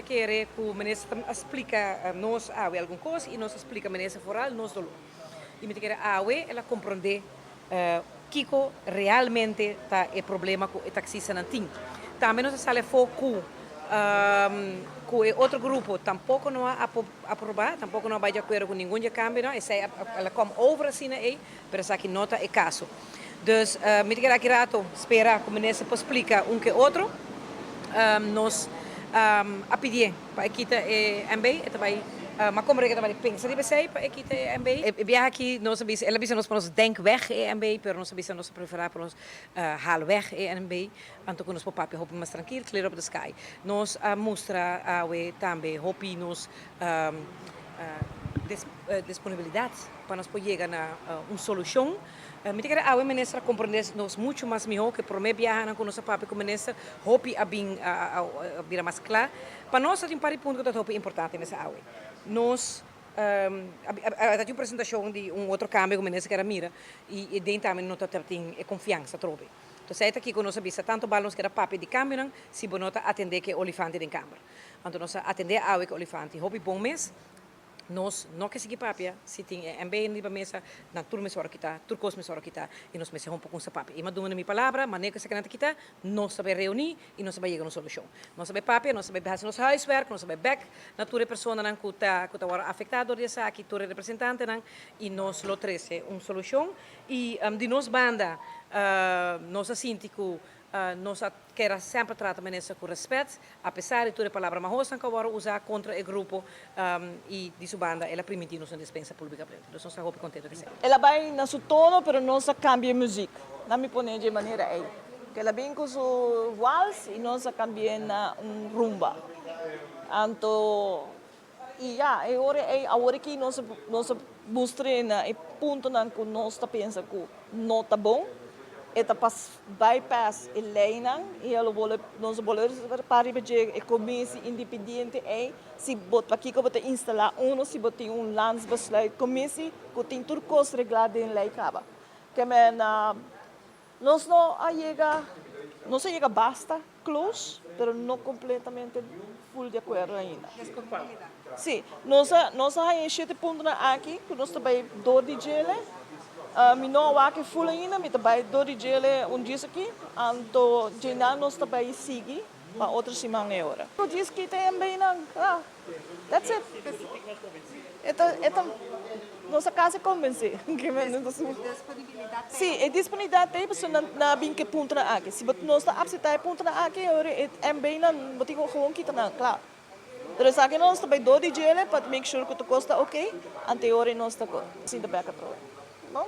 Kere ku minister a splika nos awe algun kos i nos a splika minister foral nos doló. I mi ta kere awe el a komprondé kiko realmente ta e problema ku e taksistanan tin. Tambe nos a sali afó ku ku e otro grupo tampoko no a aprobá, tampoko no a bai di akuerdo ku ningun di e kambionan. Esei el a kòm over asina ei, pero esaki no ta e kaso. Dus mi ta kere aki rato spera ku minister por splika un ke otro. Nos a pidié pa e kita e MB, e ta bai, m'a komprendé ku e ta bai pensa riba esei pa e kita e MB. E biaha aki nos a bisa, el a bisa nos pa nos denk weg e MB, pero nos a bisa nos a preferá pa nos haal weg e MB, anto ku nos por papia hopi mas trankil, clear up the sky. Nos a mustra awe tambe hopi nos disponibilidat pa nos por yega na un solushon. Mi ta kere awe minister a komprende nos muchu mas mihó ku e promé biahanan ku nos a papia ku minister. Hopi a bin a bira mas kla. Pa nos ta tin un par di punto ku ta hopi importante mester awe. Nos a ta tin un presentashon di un otro kambio ku minister ker a mira i den tambe no ta tin e konfiansa atrobe. Entonces ei ta kiko nos a bisa, tantu bal nos keda papia di kambionan si bo no ta atendé ku e olifante den kamber. Anto nos a atendé awe ku e olifante hopi bon mes. Nos no ke sigui papia si tin e MB riba mesa, nan tur mester wòrdu kitá, tur kos mester wòrdu kitá i nos mester hon por kumsa papia. I m'a duna mi palabra, manera ku esakinan ta kitá, nos ta bai reuní i nos ta bai yega na un solushon. Nos ta bai papia, nos ta bai hasi nos huiswerk, nos ta bai bèk na tur e personanan ku ta ku ta wòrdu afektá dor di esaki, tur e representantenan i nos lo trese un solushon. I di nos banda nos a sinti ku nos a keda semper trata minister ku rèspèt, apesar di tur e palabra mahosnan ku a wòrdu usá kontra e grupo i di su banda el a primintí nos un despensa públikamente. Dus nos ta hopi kontentu ku esei. El a bai na su tono pero nos a kambia e muzik. Nan mi pone dje manera ei. Ku el a bin ku su wals i nos a kambi'é na un rumba. Anto i ya, e ora ei awor aki nos a nos a mustr'é na e puntonan ku nos ta pensa ku no ta bon. E ta pas bypass e leinan i a lo bole nos a bole pa riba dje e commissie independiente ei si bo pakiko bo ta instala uno si bo tin un landsbesluit commissie ku tin tur kos reglá den lei kaba. Ke men nos no a yega nos a yega basta close pero no completamente full di acuerdo ainda. Si, nos a nos a haña e shete puntonan aki ku nos ta bai dor di djele. Mi no a wak e full ainda, mi ta bai dor di djele un dies aki, anto djeinan nos ta bai sigui pa otro siman e ora. Ku dies kita e MBnan, kla. That's it. E ta, e ta, nos a casi convenci. Si, e disponibilidad ta ei pasobra nan, nan a bin cu e puntonan aki. Si bo, nos ta acepta e puntonan aki, ora e MB nan, bo tin cu gewoon kita nan, kla. Pero esaki nos ta bay door di djele pa make sure cu tur cos ta ok, ante ora nos ta sinta bek atrobe. Bon.